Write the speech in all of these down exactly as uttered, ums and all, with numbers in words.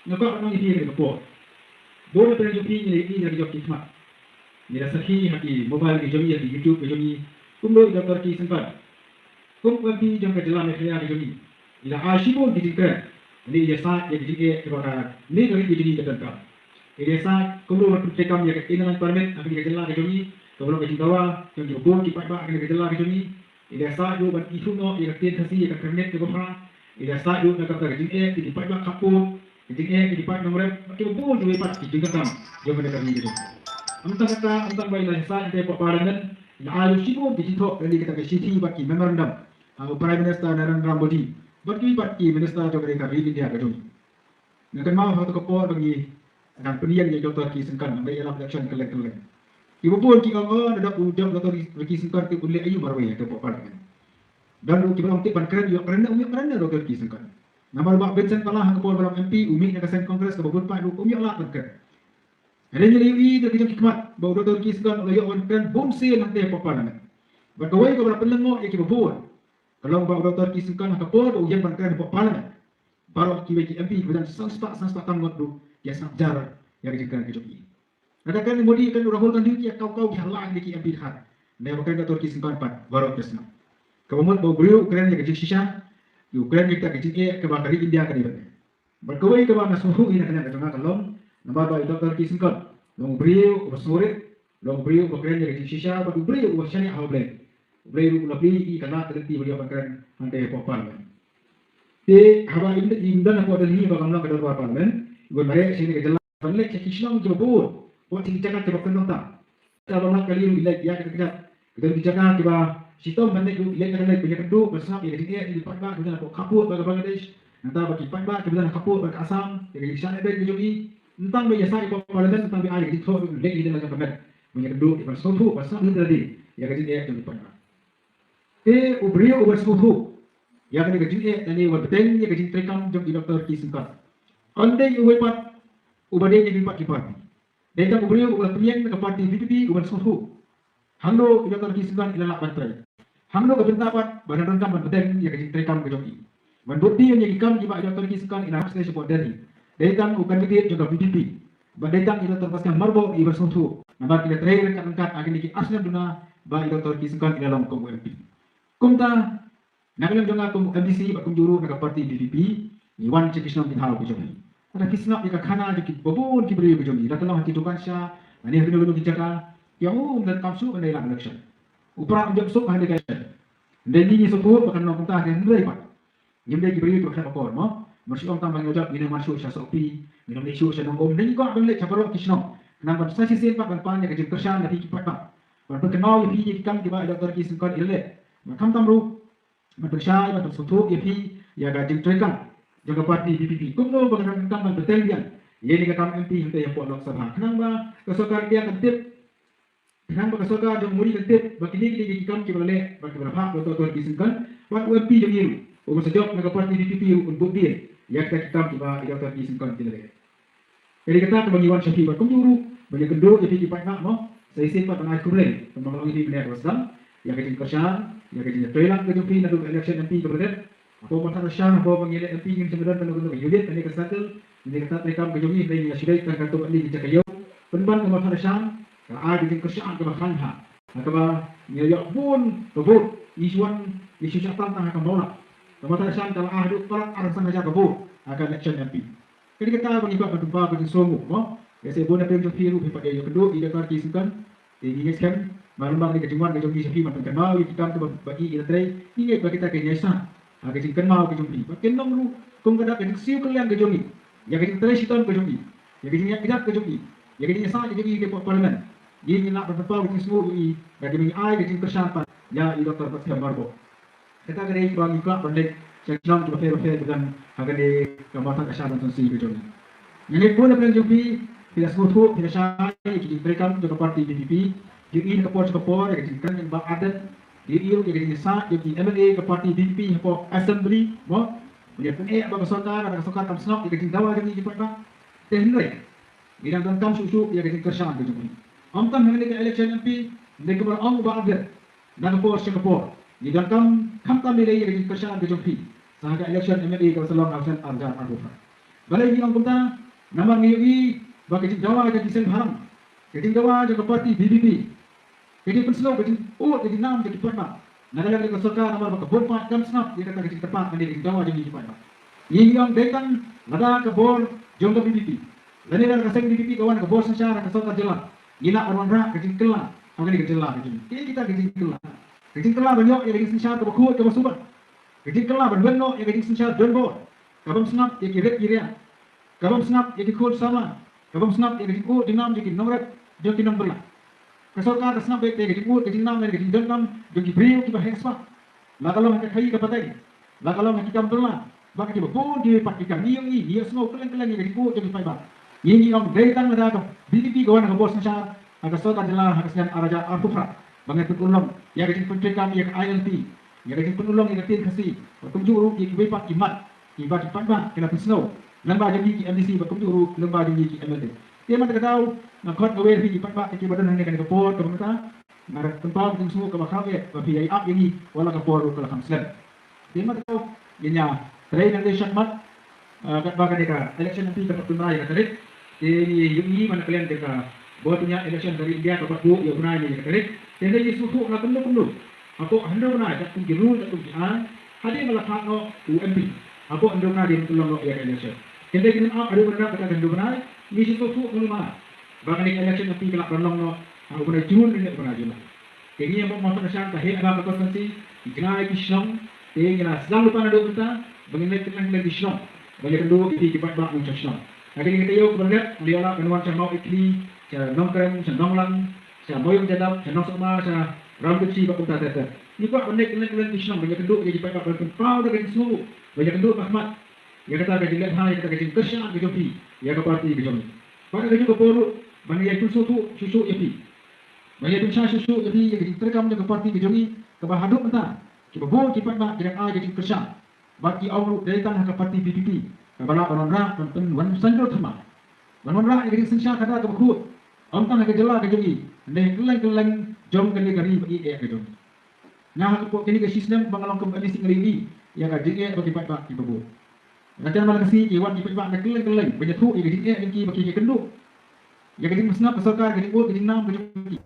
Nga kwah ban ong ïa phi ha kane ka por, bun na pdeng jong phi ngi la ïohi na ka jong ki khmat, ngi la sakhi ha ki mobile ki jong ngi, ha ki YouTube ki jong ngi, kumno i Doctor K Syngkon kum u M P jong ka jylla Meghalaya ka jong ngi, i la ai shibun ki jingkren, lane i la said ïa ki jingeh kiba kane ka ri ka jong ngi ka donkam. I la said kumno ban pyntreikam ïa ka Inner Line Permit ha kane ka jylla ka jong ngi, kaba long ka jingdawa jong kiba bun ki paidbah ha kane ka jylla ka jong ngi. I la said ruh ban ithuh noh ïa ka ktien Khasi, ïa ka kyrnit kaba phra. I la said ruh na ka bynta ka jingeh ïa ki paidbah khappud, ka jingeh ïa ki paid nongrep, bad kiba bun kiwei pat ki jingdonkam jong kane ka ri ka jong ngi. Ym tang kata, ym tang ba i la said hangtei hapoh Parliament, i la ai ruh shibun ki jingthoh, lane kata ka shithi bad ki memorandum ha u Prime Minister Narendra Modi bad kiwei pat ki minister jong kane ka ri India ka jong ngi. Nga kynmaw ha kata ka por ba ngi dang pynïeng ïa i Doctor K Syngkon, ngi ïalap election kylleng kylleng. Kiba bun ki ong, oh, nadong u Doctor K Syngkon te u leh aïu marwei hangtei hapoh Parliament. Don ruh kiba long tip ban kren, ïoh kren ne ym ïoh kren ne Doctor K Syngkon. Namar u Bah Vincent Pala ha ka por ba long M P, u mih na ka seng Congress kaba bun paid ruh, um ïoh lad ban kren. Hynrei ngi la ïohi da ki jong ki khmat ba u Doctor K Syngkon u la ïoh ban kren bun sien hangtei hapoh Parliament. Bad kawei kaba la pynlyngngoh ïa kiba bun ka long ba u Doctor K Syngkon ha ka por ba u ïeng ban kren hapoh Parliament, baroh kiwei ki M P kiba don san spah, san spah tam ngut ruh ki ïa sngap jar ïa ka jingkren ka jong i. Lada kren u Modi, kren u Rahul Gandhi, ki ïa kaw kaw ki hala ïa ki M P khadar. Hynrei ba kren Doctor K Syngkon pat baroh ki sngap. Kaba mut ba u briew u kren ïa ka jingshisha, u kren ïa kita ki jingeh kiba ka ri India ka dei ban leh. Bad kawei kaba nga sngewthuh hi na ka liang ka jong nga ka long, namar ba i Doctor K Syngkon long u briew uba sngewrit, long u briew uba kren ïa ka jingshisha, bad u briew uba shaniah ha U Blei. U Blei ruh u la plie ïa i ka lad ka lynti ba u ïoh ban kren hangtei hapoh Parliament. Te haba im, im don hapoh Delhi ba kam long ka dorbar Parliament, u wan mareh sha kane ka jylla ban leit sha ki shnong kiba bun, bad sha ki jaka kiba kyndoh tam. Kaba lak kali ruh i leit ïa ka kjat. Ka don ki jaka kiba shitom ban leit ruh i leit, ka leit ban ïakynduh ban sngap ïa ka jingeh jong ki paidbah kiba don hapoh khappud bad ka Bangladesh. Nangta bad ki paidbah kiba don ha khappud bad ka Assam, ïa ka jingshah lehbeiñ ka jong i. Ym tang ba ïasaid hapoh Parliament, ym tang ba ai ka jingthoh, ruh i leit ïa la jong ka met ban ïakynduh, ban sngewthuh, ban sngap ïa ka jingeh jong ki paidbah. Te u briew uba sngewthuh ïa kane ka jingeh lane uba bteng ïa ka jingtreikam jong i Doctor K Syngkon, ym dei uwei pat uba dei na kiwei pat ki party. Dei tang u briew uba la pynïeng na ka party V P P uban sngewthuh hangno i Doctor K Syngkon i la lah ban trei, hangno ka bynta pat ba dang donkam ban bteng ïa ka jingtreikam ka jong i, ban bud dien ïa ki kam kiba i Doctor K Syngkon i la rah sha pdeng Delhi. Dei tang u candidate jong ka V P P, bad dei tang i Doctor Batskhem Myrboh iba sngewthuh, namar ki la trei ryngkat ryngkat ha kine ki ar snem duna ba i Doctor K Syngkon i la long kum u M P. Kumta na ka liang jong nga kum u M D C bad kumjuh ruh na ka party V P P, ngi wan sha ki shnong ki thaw ki jong ngi. Lada phi sngap ïa ka khana jong kiba bun ki briew ki jong ngi, la ka long ha ki dukan sha, lane ha kino kino ki jaka, ki ong, um donkam shuh ban leit lap election. U Prah um jop suk ha kane ka election. Hynrei ngi ngi sngewthuh ba kan long kumta, hynrei pat ngim dei ki briew kiba khlem akor mo. Mar shu ong tang ba ngi la jop, ngi nang wan shuh sha Sohpi, ngi nang leit shuh sha Nongum, ngi kwah ban leit sha baroh ki shnong, khnang ban sa shisien pat ban pan ïa ka jingkyrshan na phi ki paidbah, ban pynkynmaw ïa phi ïa ki kam kiba i Doctor K Syngkon i la leh. Bad khamtam ruh ban pynshai, ban pynsngewthuh ïa phi ïa ka jingtreikam jong ka party V P P, kumno ba kan donkam ban bteng biang ïa kane ka kam M P hangtei hapoh Lok Sabha, khnang ba ka sorkar India kan tip, khnang ba ka sorkar jong u Modi kan tip ba kine ki dei ki kam kiba la leh bad kiba la phah da u Doctor K Syngkon, bad u M P jong ngi ruh uba sa jop na ka party V P P ruh un bud dien ïa kita ki kam kiba i Doctor K Syngkon ki la leh. Ka dei kata kaba ngi wan sha phi bad kumjuh ruh ban ïakynduh ïa phi ki paidbah mo, sa shisien pat ban ai khublei, ban ong ïa phi mynne kaba sdang, ïa ka jingkyrshan, ïa ka jingïatreilang ka jong phi naduh ka election M P kaba la dep. Hapoh Mawthadraishan, hapoh ba ngi leh M P, ngim shym don kano kano ka unit, kane ka circle, kane ka treikam ka jong ngi, hynrei ngi la shu leit tang katto katne ki jaka ïew pynban ka Mawthadraishan, ka la ai ka jingkyrshan kaba khlaiñ bha, ha kaba ngi la ïoh bun ka vote, ngi shu wan, ngi shu shah tam tang ha ka Mawlai. Ka Mawthadraishan ka la ai haduh palat arphew san hajar ka vote ha ka election M P. Ka dei kata ba ngi kwah ban pynpaw ka jingsngewnguh mo. Lehse bun na pdeng jong phi ruh phi pat ïa ïakynduh ïa i Doctor K Syngkon. Te ngi ngeit skhem ba lyngba kane ka jingwan ka jong ngi sha phi ban pynkynmaw ïa ki kam kiba i i la trei, ngi ngeit ba kita kin ïaishah ha ka jingkynmaw ka jong phi, ba kin long ruh kum ka dak ka jingsiew kylliang ka jong ngi ïa ka jingtrei shitom ka jong ngi, ïa ka jingïaid kjat ka jong ngi, ïa ka jingïasaid ka jong ngi hapoh Parliament. Ngi ngin lah ban pynpaw ka jingsngewnguh ïa i, da kaba ngi ai ka jingkyrshan pat ïa i Doctor Batskhem Myrboh. Kata ka dei kaba ngi kwah ban leit sha ki shnong kiba pher bapher kiba don ha kane ka Mawthadraishan constituency ka jong ngi. Nga ngeit bun na pdeng jong phi, phi la sngewthuh, phi la shai ïa ki jingtreikam jong ka party V P P. Ngi ïohi na ka por sha ka por ïa ka jingkren jong Bah Ardent, ngi ïohi ruh ïa ka jingïasaid jong ki M L A ka party V P P hapoh Assembly mo, ban ïa pyneh ba ka sorkar, lada ka sorkar kam sngap ïa ka jingdawa jong ngi ki paidbah. Te hynrei ngi dang donkam shuh shuh ïa ka jingkyrshan ka jong phi. Ym tang ha kane ka election M P, hynrei kumba la ong u Bah Ardent, na ka por sha ka por ngi donkam khamtam lei lei ïa ka jingkyrshan ka jong phi sa ha ka election M L A kaba sa long ha u snem ar hajar arphew phra. Balei ngi ong kumta? Namar ngi ïohi ba ka jingdawa jong ki seng bhalang, ka jingdawa jong ka party V P P, ka jingpynsngew, ka jingud, ka jingnam jong ki paidbah na ka liang ka sorkar, namar ba ka bun paid kam sngap ïa kata ka jingtyrpad lane ka jingdawa jong ngi ki paidbah. Ngi ong dei tang lada ka bor jong ka V P P lane lada ka seng V P P ka wan ka bor synshar ha ka sorkar jylla, ngi lah ban wanrah ka jingkylla ha kane ka jylla ka jong ngi. Kaei kita ka jingkylla? Ka jingkylla ban ïoh ïa ka jingsynshar kaba khuid kaba suba, ka jingkylla ban wan noh ïa ka jingsynshar donbor, ka bym sngap ïa ki rit ki riang, ka bym sngap ïa ki khun samla, ka bym sngap ïa ka jingud jingnam jong ki nongrep, jong ki nongbylla. Ka sorkar ka sngap beit ïa ka jingud ka jingnam lane ka jingdonkam jong ki briew kiba heh spah. La ka long ha ka khaii ka pateng, la ka long ha ki kam bylla, bad kiba bun kiwei pat ki kam. Ngi ïohi, ngi ïohsngew kylleng kylleng ïa ka jingud jong ki paidbah. Ngi, ngi ong dei tang lada ka V P P ka wan ha ka bor synshar ha ka sorkar jylla ha ka snem ar hajar arphew phra, ba ngin pynurlong ïa ka jingpyntreikam ïa ka I L P, ïa ka jingpynurlong ïa ka ktien Khasi, bad kumjuh ruh ïa kiwei pat ki mat kiba ki paidbah ki la pynsngew lyngba jong ngi ki M D C bad kumjuh ruh lyngba jong ngi ki M L A. Te mynta ka daw nga khot nga wer ïa ki paidbah kiba don hangne kane ka por kaba mynta, nga pynpaw ka jingsngewnguh kaba khraw eh ba phi ïai ap ïa ngi wat la ka por ruh ka la kham slem. Te mynta ka daw ngin ïa trei nang dei shakhmat, eh, katba kane ka election M P ka pat pynbna ïa ka tarik. Te ngi ïohi ba na ka liang ka bor pynïaid election ka ri India ka pat buh ïa u bnai ne ïa ka tarik. Te ngi sngewthuh na kumno kumno hapoh hynriew bnai, katkum ki rule, katkum ki aiñ, hadien ba la phah noh u M P, hapoh hynriew bnai dei ban pynlong noh ïa ka election. Hynrei ki nang ap haduh ban rap kata ka hynriew bnai, ngi sngewthuh kumno ma ba kane ka election M P ka lah ban long noh ha u bnai Jun ne u bnai July. Te ngi ïa mut ma Mawthadraishan, ka heh ba ka constituency, ki jngai ki shnong, te ngi la sdang lypa naduh mynta ba ngin leit kylleng kylleng ki shnong ban ïakynduh ïa ki paidbah nongshong shnong. Ha kine ki taïew kiba la dep, ngi la ïoh lah ban wan sha Mawitkhli, sha Nongkrem, sha Nonglang, sha Mawiong Jadap, sha Nongsutma, sha Rawngutkynshi bad kumta ter ter. Ngi kwah ban leit kylleng kylleng ki shnong ban ïakynduh ïa ki paidbah, ban pynpaw da ka jingsngewnguh, ban ïakynduh ba khmat ïa kata ka jinglehbha, ïa kata ka jingkyrshan ka jong phi ïa ka party ka jong ngi. Bad ha kajuh ka por ruh ban ïa pynsngewthuh shuh shuh ïa phi, ban ïa pynshai shuh shuh ïa phi ïa ka jingtreikam jong ka party ka jong ngi, kaba haduh mynta kiba bun ki paidbah ki dang ai ka jingkyrshan. Bad ki ong ruh dei tang ha ka party V P P kaba lah ban wanrah, ban pyn, wan sngewthuh thymmai, ban wanrah ïa ka jingsynshar khadar kaba khuid, ym tang ha ka jylla ka jong ngi, hynrei kylleng kylleng jong kane ka ri ba ïeit ka jong ngi. Nga ha ka por kine ki shi snem ba nga long kum M D C nga la ïohi ïa ka jingeh ba ki paidbah kiba bun. Nga kynmaw la ka sngi ki wan ki paidbah na kylleng kylleng ban ïathuh ïa ka jingeh jong ki ba ki ïakynduh ïa ka jingsngap ka sorkar, ka jingud ka jingnam ka jong ki.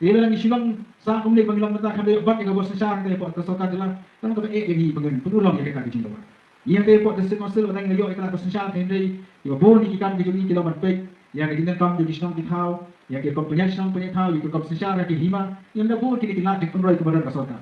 Te lada ngi shu long sah kumne ba ngi long mynta, khlem da ïoh bat ïa ka bor synshar hangtei hapoh ka sorkar jylla, tang kaba eh ïa ngi ba ngin pynurlong ïa kata ka jingdawa. Ïa hangtei hapoh District Council lada ngi la ïoh ïa kata ka synshar, hynrei kiba bun ki kam ki jong ngi ki long ban peit ïa ka jingdonkam jong ki shnong ki thaw, ïa ki kam pynïaid shnong pynïaid thaw, ïa ki kam synshar ha ki hima. Ïa, da bun kine ki lad jingpynroi kiba don ka sorkar.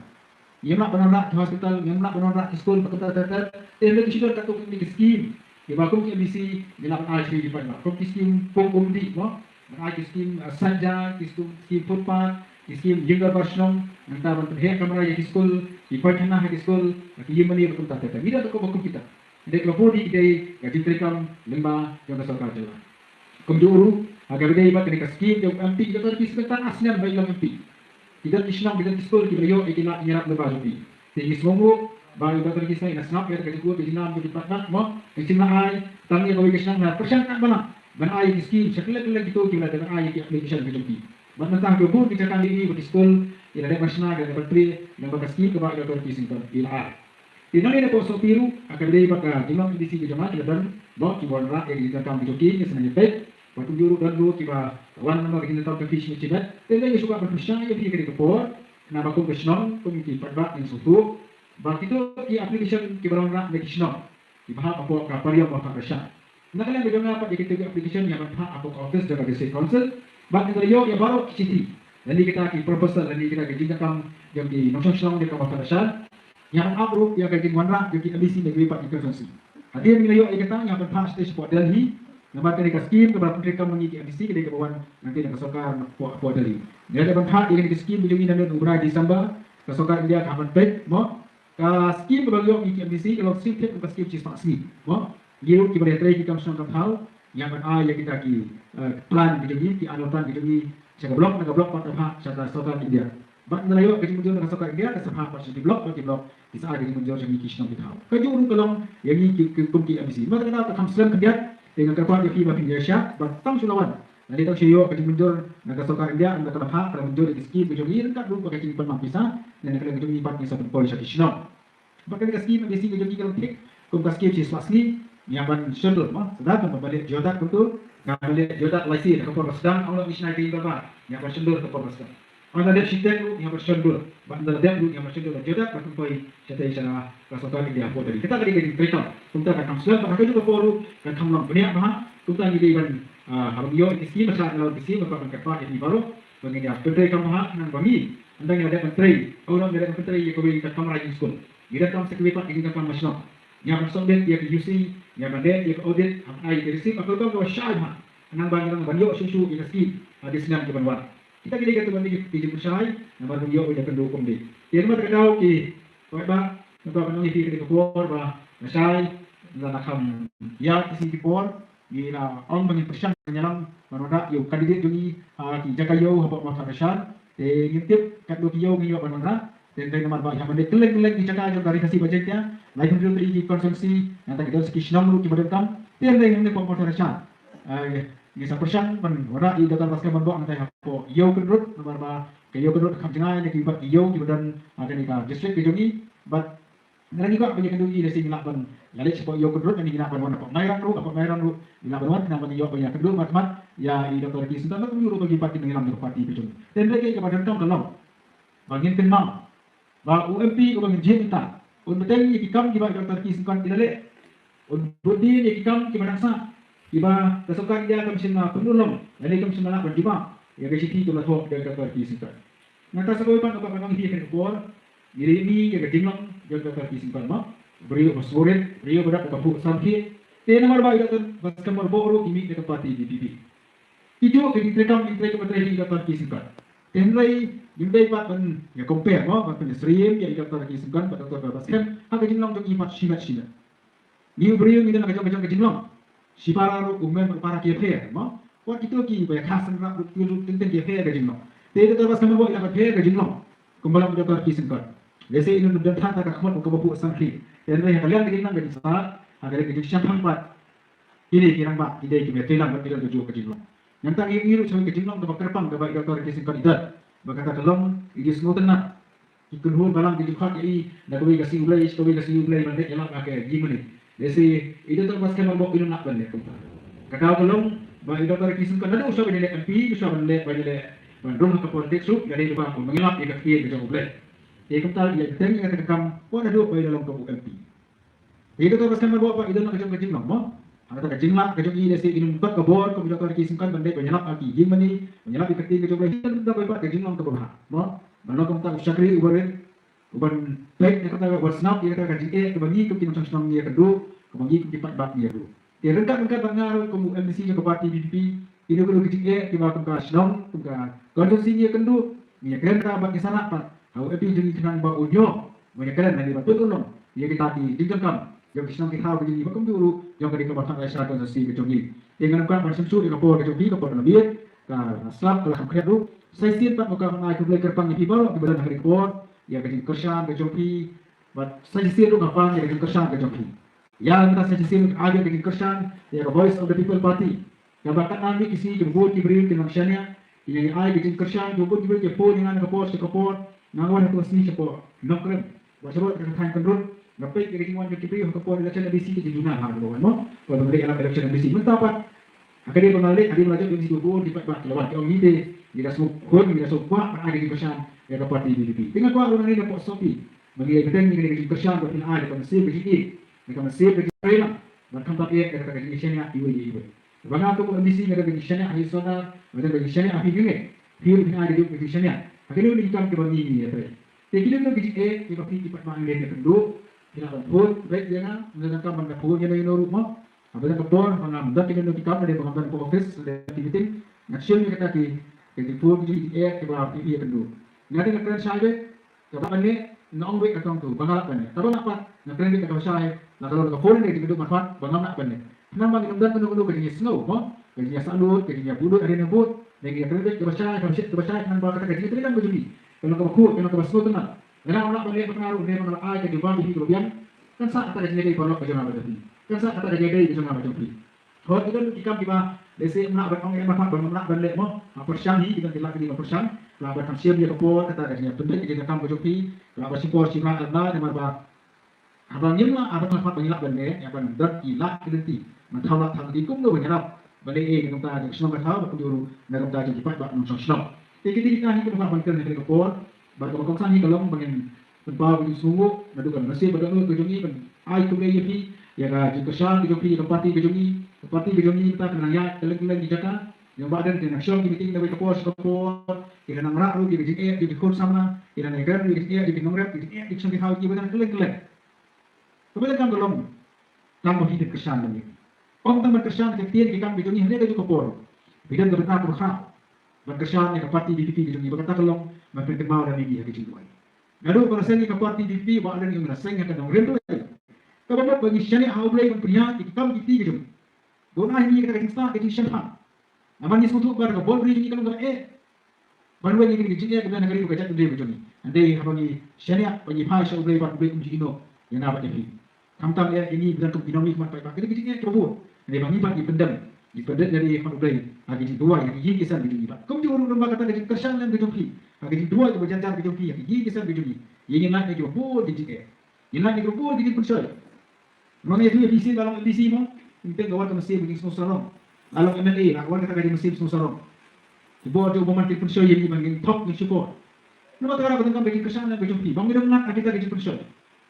Ngim lah ban wanrah ki hospital, ngim lah ban wanrah ki skul, bad kumta ter ter. Te hynrei ki shu don katto katne ki skim kiba kum ki M D C ngi lah ban ai sha ki paidbah, kum ki skim pung umdih, mo, ban ai ki skim, eh, saitjaiñ, ki skim, skim footpath, ki skim ïing dorbar shnong, nangta ban pynheh kamra ïa ki skul, ki paithana ha ki skul, ki ïing mane bad kumta ter ter. Ngi don katto ba kum kita. Hynrei kaba bun hi ki dei ka jingtreikam lyngba jong ka sorkar jylla. Kumjuh ruh ha kaba ïadei bad kane ka skim jong u M P, jong u M P, sa kynta ar snem ba i long M P, ki don ki shnong, ki don ki skul kiba la ïoh ïa ki lad ïarap lyngba jong i. Te ngi sngewnguh ba i Doctor Ricky Syngkon i la sngap ïa ka jingkut ka jingnam jong ki paidbah, mo. Ngi sngewbha ai tang ïa kawei ka shnong, la pyrshang katba lah ban ai ïa ki skim sha kylleng kylleng kito kiba la dep ai ïa ki application ka jong ki. Bad mynta ha kaba bun ki jaka ngi ïohi ba ki skul ki la dep ban shna, ki la dep ban trei lyngba ka skim kaba i Doctor Ricky Syngkon i la ai. Te nangne hapoh Sohpiru, ha kaba ïadei bad ka jinglong M D C ka jong nga, ki la don, mo, kiba wanrah ïa ka jingdonkam ka jong ki, ngi sngewbha ïa peit. Bad kumjuh ruh don ruh kiba wan lyngba ka jingdonkam ka fee shim shibit. Te nga shu kwah ban pynshai ïa phi ha kane ka por, namar kum ka shnong, kum ki paidbah, ngi sngewthuh ba kito ki application kiba la wanrah na ki shnong, kiba hap hapoh ka Pariong Mawthadraishan. Na ka liang ka jong nga pat, ïa kito ki application ngi hap ban phah hapoh ka office jong ka District Council. Bad ngi la ïoh ïa baroh ki shithi, lane kita ki proposal, lane kita ki jingdonkam jong ki nongshong shnong jong ka Mawthadraishan. Ngi hap ban ap ruh ïa ka jingwanrah jong ki M D C na kiwei pat ki constituency. Hadien ngi la ïoh ïa kata, ngi hap ban phah sha, shapoh Delhi. Namar kane ka skim kaba la pyntreikam ma ngi ki M D C ka dei kaba wan nangta na ka sorkar hapoh, hapoh Delhi. Ngi la dep ban phah ïa kane ka skim ka jong ngi naduh u bnai December. Ka sorkar India ka hap ban peit, mo. Ka skim kaba la ïoh ngi ki M D C ka long shisien kum ka skim shispah sngi, mo. Ngi ruh kiba la ïatrei ki kam shnong kam thaw, ngi hap ban ai ïa kita ki, eh, plan ki jong ngi, ki annual plan ki jong ngi, sha ka block, na ka block pat ka phah sha ka sorkar India. Bad ngi la ïoh ka jingmynjur na ka sorkar India, ka sa phah pat sha ki block, bad ki block ki sa ai ka jingmynjur sha ngi ki shnong ki thaw. Kajuh ruh ka long ïa ngi ki, ki, kum ki M D C. Namar kata ka kham slem khyndiat, te nga kyrpad ïa phi ba phin ïa shah, bad tang shu la wan. Lane tang shu ïoh ka jingmynjur na ka sorkar India, ynda ka la phah, ka la mynjur ïa ki skim ka jong ngi, ryngkat ruh bad ka jingpynmap pisa, lane ka jong ngi pat ngi sa pynpoi sha ki shnong. Bad kane ka skim M D C ka jong ngi ka long thik kum ka skim shispah sngi. ngi hap ban shon dur mo, sdang kumba leh jingïoh dak kumto, nga ban leh jingïoh dak lai sien ha ka por ba sdang, ong long ngi shna ïa ka ïing dorbar, ngi hap ban shon dur ha ka por ba sdang. Ong da leh shiteng ruh ngi hap ban shon dur, bad da dep ruh ngi hap ban shon dur, da jingïoh dak ba kan poi shatei sha ka sorkar India hapoh Delhi. Kata ka dei ka jingtrei kam. Kumta kan kham slem, bad ha kajuh ka por ruh kan kham long bniah bha. Kumta ngi dei ban, ah, haba ngi ïoh ïa ki skim, ba shah ïa ki skim, ba kan kyrpad ïa ngi baroh ba ngin ïa pyntrei kam bha, khnang ba ngi, ynda ngi la dep ban trei, ong long ngi la dep ban pyntrei ïa kawei ka kamra jingskul, ngi dep kam sa kawei pat ka jingdonkam ba shnong. Ngi hap ban sngewbha ïa ka U C, ngi hap ban leh ïa ka audit, hap ai ïa ka receipt, ha ka rukom kaba shai bha, khnang ba ngi nang ban ïoh shuh shuh ïa ka skim ha ki snem ki ban wan. Kita ki dei katto katne ki jingpynshai namar ba ngi ïoh ïa ka kynduh kumne. Te namar kata ka daw ki paidbah, ngi kwah ban ong ïa phi kane ka por ba lashai, lada kham ïa ki sngi ki por, ngi la ong ba ngin pyrshang ban ïalam ban wanrah ïa u candidate jong ngi ha ki jaka ïew hapoh Mawthadraishan. Te ngim tip katno ki ïew ngin ïoh ban wanrah. Te hynrei namar ba ïa ban leit kylleng kylleng ki jaka jong ka Ri Khasi Bajaiñtia, laiphew hynriew tylli ki constituency, nangta ki don sa ki shnong ruh kiba donkam. Te hynrei hangne hapoh Mawthadraishan, eh, ngi sa pyrshang ban wanrah ïa i Doctor Batskhem Ynryngbok nangta hapoh Ïew Kynrut, namar ba ka Ïew Kynrut kham jngai na ki bad ki ïew kiba don ha kane ka district ka jong ngi. Bad lada ngi kwah ban ïakynduh ïa i, lehse ngi lah ban ïaleit shapoh Ïew Kynrut, lane ngi lah ban wan hapoh Mairang ruh, hapoh Mairang ruh ngi lah ban wan, khnang ba ngin ïoh ban ïakynduh markhmat ïa i Doctor Ricky Syngkon bad kumjuh ruh ïa ki nongïalam jong ka party ka jong ngi. Te hynrei kaba donkam ka long ba ngin kynmaw ba u M P uba ngin jied mynta un bteng ïa ki kam kiba i Doctor Ricky Syngkon i la leh. Un bud dien ïa ki kam kiba dang sah, kiba ka sorkar India kam shym la pynurlong lane kam shym la lah ban jubab ïa ka shithi kaba la thoh da i Doctor Ricky Syngkon. Nangta sa kawei pat nga kwah ban ong ïa phi ha kane ka por, ngi la mih ïa ka jinglong jong i Doctor Ricky Syngkon mo. Briew ba sngewrit, briew ba dap da ka phuh samrkhie. Te namar ba i Doctor Batskhem Ynryngbok ruh i mih na ka party V P P. Ki juh ki jingtreikam, jingtrei kaba trei hi i Doctor Ricky Syngkon. Te hynrei ngim dei pat ban ïa compare mo, ban pynïasyriem ïa i Doctor Ricky Syngkon bad Doctor Batskhem ha ka jinglong jong ngi pat shimet shimet. Ngi u briew ngi don ha ka jong ka jong ka jinglong. Shipara ruh u mem ruh para ki ïapher mo. Wat kito kiba ïa khah sngewrap ruh ki ruh teng teng ki ïapher ka jinglong. Te i Doctor Batskhem Ynryngbok i la pynpher ka jinglong kumba long i Doctor Ricky Syngkon. Lehse i la don thad ha ka khmut kaba phuh samrkhie. Te hynrei ha ka liang ka jingnang ka jingstad, ha ka liang ka jingshemphang pat, kine ki rangbah ki dei kiba ïatreilang bad ki don kajuh ka jinglong. Nangta ngi ïohi ruh shawei ka jinglong kaba kyrpang kaba i Doctor Ricky Syngkon i don, ba kata ka long i jingsngewtynnat, ki kynhun balang ki ju khot ïa i na kawei ka sngi U Blei sha kawei ka sngi U Blei ban leit ïalap ha ka ïingmane. Lehse i Doctor Batskhem Ynryngbok i nym lah ban leh kumta. Ka daw ka long ba i Doctor Ricky Syngkon naduh u shah ban ïaleh M P, u shah ban leh, ban ïaleh, ban rung ha ka politics ruh i la dei uba ïalap ïa ka ktien ka jong U Blei. Te kumta i la bteng ïa kata ka kam wat naduh ba i la long kum u M P. Te i Doctor Batskhem Ynryngbok pat i don la ka jong ka jinglong mo. Ha kata ka jinglah ka jong i, lehse i nym kot ka bor kum i Doctor Ricky Syngkon ban leit ban ïalap ha ki ïingmane, ban ïalap ïa ka ktien ka jong U Blei, i don la ka jong i pat ka jinglong kaba bha mo. Ban long kumta u shakri uba rit, uban peit ïa kata, uban sngap ïa kata ka jingeh kaba ngi kum ki nongshong shnong ngi ïakynduh, kaba ngi kum ki paidbah ngi ïakynduh. Te ryngkat ryngkat bad nga ruh kum u M D C jong ka party V P P, kino kino ki jingeh kiba kum ka shnong, kum ka constituency ngi ïakynduh, ngi ïakren bad ngi sngap pat ha u M P jong ngi khnang ba un ïoh ban ïakren lane ban pynurlong ïa kita ki jingjia kam jong ki shnong ki thaw ka jong ngi bad kumjuh ruh jong kane ka Mawthadraishan constituency ka jong ngi. Te ngan ym kwah ban shim shuh ïa ka por ka jong phi, ka por ka la miet, ka la slap, ka la kham khriat ruh. Sa shisien pat nga kwah ban ai khublei kyrpang ïa phi baroh kiba don ha kane ka por ïa ka jingkyrshan ka jong phi. Bad sa shisien ruh nga pang ïa ka jingkyrshan ka jong phi. Ïa kata sa shisien ruh ai ka jingkyrshan ïa ka Voice of the People Party. Kaba katno mih ki sngi kiba bun ki briew ki nang shaniah, ki nang ai ka jingkyrshan, kiba bun ki briew ki phone ïa nga na ka por sha ka por, nga wan ha ka sngi shapoh Nongkrem, wat shapoh ka thaiñ Kynrut, nga peit ïa ka jingwan jong ki briew ha ka por election M D C, ka jingduna ha kaba wan mo, kaba leit ïalap election M D C. Mynta pat ha kane ba nga leit, hadien ba la jop M D C, kiba bun ki paidbah ki la wan, ki ong ngi te ngi da sngewkhun, ngi da sngewkwah ban ai ka jingkyrshan ïa ka party V P P. Te nga kwah ruh nangne na pdeng Sopi ba ngi ïa bteng ïa kane ka jingkyrshan ba phi la ai da ka mynsiem ka jingïeit, da ka mynsiem ka jingtrei lang, ban khamtam eh ïa kata ka jingshaniah iwei ïa iwei. Ba nga kum u M D C nga don ka jingshaniah ha i sorkar, nga don ka jingshaniah ha phi, phi ruh phin ai ka jingshaniah ha kino kino ki kam kiba ngi ngi ïatrei. Te kino kino ki jingeh kiba phi ki paidbah ngi ïakynduh, phi lah ban phone beit ïa nga, nga donkam ban da phone ïano ïano ruh mo. Haba don ka por ba ngam don kino kino ki kam, lane ba ngam don hapoh office, lane ki meeting, ngan shim ïa kita ki, ki phone ki jingeh kiba phi phi ïakynduh. Nga te nga kren shai beit, kaba lah ban leh nga ong beit katto katne ba nga lah ban leh. Kaba lah pat nga kren beit kaba shai, la ka long ka phone ne ka jingkynduh marwat ba ngam lah ban leh. Khnang ba ngin ym don kano kano ka jingïasngew mo, ka jingïasahlud, ka jingïabud hadien bud. Lane ngi ïakren beit kaba shai, kaba shai, kaba shai, khnang ba kata ka jingïatreilang ka jong ngi ka long kaba khuid, ka long kaba sngewtynnat. Lada ngam lah ban leh ba nga ruh, lane ba nga la ai ka jubab ïa phi kaba biang, kan sah kata ka jingïadei paralok ka jong nga bad jong phi, kan sah kata ka jingïadei ka jong nga bad jong phi. Hooid, ki don ki kam kiba lehse ym lah ban ong ïa nga pat ba ngam lah ban leh mo. Ha pyrshang hi, ki don ki lad kine ban pyrshang. Lah ban kham shim ïa ka por kata ka jingïapynbeit ïa ka kam ka jong phi. Lah ban shim por shim rah, namar ba ha Haba ngim lah, haba ngim lah ban leh, ïa ban don ki lad ki lynti ban thaw lad thaw lynti kumno ban ïarap ban leh ïa ka bynta jong ka shnong ka thaw, bad kumjuh ruh na ka bynta jong ki paidbah nongshong shnong. Te kine ki tnat hi kumba ban kren ha kane ka por, bad kaba kongsan hi ka long ba ngin pynpaw ka jingsngewnguh naduh ka nusib bad dohnud ka jong ngi ban ai khublei ïa phi, ïa ka jingkyrshan ka jong phi ïa ka party ka jong ngi. Ka party ka jong ngi mynta ka nang ïaid kylleng kylleng ki jaka. Ïa ba dang ki nang shong ki meeting na kawei ka por sha ka por, ki nang rah ruh ïa ka jingeh jong ki khun samla, ki nang ïakren ruh ïa ka jingeh jong ki nongrep, ka jingeh jong ki shong ki thaw, ki ba dang kylleng kylleng. Kaba dang kam ka long tang ba phi phin kyrshan lem ïa ngi. Ym tang ban kyrshan ka ktien ki kam ki jong ngi ha kane ka juk ka por. Phi don ka bynta kaba khraw ban kyrshan ïa ka party V P P ka jong ngi, ba kata ka long ban pynkynmaw lem ïa ngi ha ka jingduwai. Naduh ba la seng ïa ka party V P P, ba la seng ïa ka nongrim Blei, kaba mut ba ngi shaniah ha U Blei ban pynïaid ïa ki kam ki kti ka jong ngi. Ba un ai ïa ngi kata ka jingstad, ka jingshemphang. Namar ngi sngewthuh ba ka bor briew jong ngi ka long kaba eh. Ban weng ïa kane ka jingeh kaba don ha ka ri bad ka jaitbynriew ka jong ngi. Hynrei haba ngi shaniah, ba ngi phai sha U Blei, bad U Blei um ju ïehnoh ïa nga bad ïa phi. Khamtam eh ïa ngi ba don kum ki nongmihkhmat paidbah, kane ka jingeh kaba bun. Hynrei ba ngi pat ngi pyndem, ngi pyndem ïa ka khmat U Blei ha ka jingduwai, ha ka ïing ka sem ka jong ngi bad kumjuh ruh lyngba kata ka jingkyrshan lem ka jong phi ha ka jingduwai kaba jar jar ka jong phi ha ka ïing ka sem ka jong ngi. Ïa ngi ngeit ïa kiba bun ki jingeh. Ngi ngeit ïa kiba bun ki jingpynshoi. Namar ngi ïathuh ïa phi shisien, la long M D C mo, ngi teng ka wan ka mynsiem ka jingsngewsarong. La long M L A, la wan kata ka jingmynsiem sngewsarong. Ki bor jong u bymman ki pynshoi ïa ngi ba ngin thok ngin shukor. Namar kata ka dei ka jingkyrshan lem ka jong phi, ba ngin ym ngat ha kita ki jingpynshoi.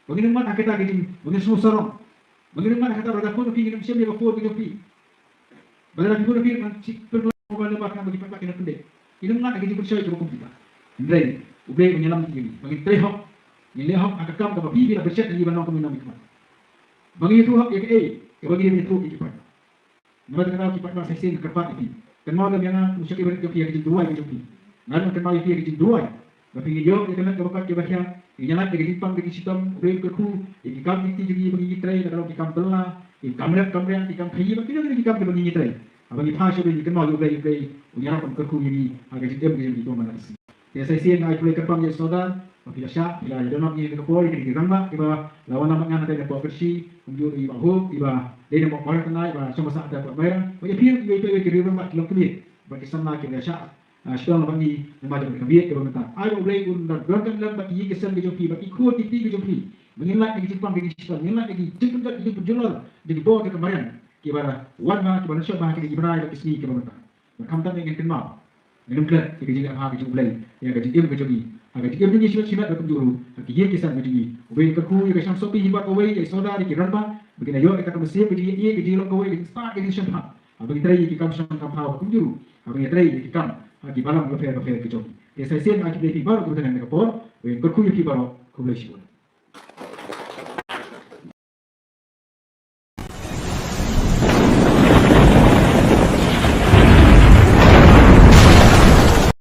Ba ngin ym ngat ha kita ki jing, ba ngin sngewsarong. Ba ngin ym ngat ha kata ba lada phone phi ngin ym shem ïa ka phone ka jong phi. Ba lada phi phone phi ngan shu pynlong mobile number khnang ba ki paidbah kin ïa pyndep. Ngin ym ngat ha ki jingpynshoi kiba kum kita. Hynrei U Blei un ïalam ïa ngi ba ngin trei hok, ngin leh hok ha ka kam kaba phi phi la pynshet ïa ngi ban long kum ki nongmihkhmat. Ba ngin ïathuh hok ïa kaei kaba ngi dei ban ïathuh ïa ki paidbah. Namar kata ki paidbah sa shisien nga kyrpad ïa phi, kynmaw lem ïa nga, u shakri barit jong phi ha ka jingduwai ka jong phi. Nga ruh nga kynmaw ïa phi ha ka jingduwai ba phin ïoh ïa ka met kaba kot kaba khiah, phin ïaid ïa ka jingpang ka jingshitom, U Blei un kyrkhu ïa ki kam ki kti jong ngi ba ngin ïatrei, la ka long ki kam bylla, ki kam rep kam riang, ki kam khaïi, bad kino kino ki kam kiba ngin ïatrei. Haba ngi phai sha U Blei ngi kynmaw ïa U Blei, U Blei un ïarap ban kyrkhu ïa ngi ha ka jingim ka jong ngi kumba na ka sngi. Te sa shisien nga ai khublei kyrpang ïa i Sordar ba phi la shah, phi la ïadon ïa kane ka por, ïa kine ki rangbah kiba la wan lang bad nga na kane ka por kyrshi, kumjuh ïa i Bah Hup, iba dei na Mawkyrwat, i Bah Shong Basah na Mawkyrwat, bad ïa phi ruh kiba ïa phi ki rangbah ki longkmie bad ki samla kiba la shah, ah, sdang bad ngi namar jong ka miet kaba mynta. Ai ba U Blei un da donkam lem bad ki ïing ki sem ki jong phi, bad ki khun ki kti ki jong phi, ba ngin lait na ki jingpang ki jingshitom, ngin lait na ki jingpynjot ki jingpynjulor jong ki bor jong ka mariang kiba la wan bha, kiba la shot bha ha kine ki bnai bad ki sngi kiba mynta. Bad khamtam eh ngin kynmaw, ngin ym klet ïa ka jingïaid bha ka jong U Blei ïa ka jingim ka jong ngi, ha ka jingim jong ngi shimet shimet, bad kumjuh ruh ha ki ïing ki sem ka jong ngi. U Blei un kyrkhu ïa ka Shang Sopi Hynñiewbah kawei, ïa i Sordar, ïa ki rangbah, ba kin ïoh ïa kata ka mynsiem ka jingïeit, ka jinglong kawei, ka jingstad, ka jingshemphang, haba ngi trei ïa ki kam shong kam thaw, bad kumjuh ruh haba ngi trei ïa ki kam ha ki balang bapher bapher ki jong ngi. Te sa shisien nga ai khublei ïa phi baroh kiba don ha kane ka por, bad kyrkhu ïa phi baroh, khublei shibun.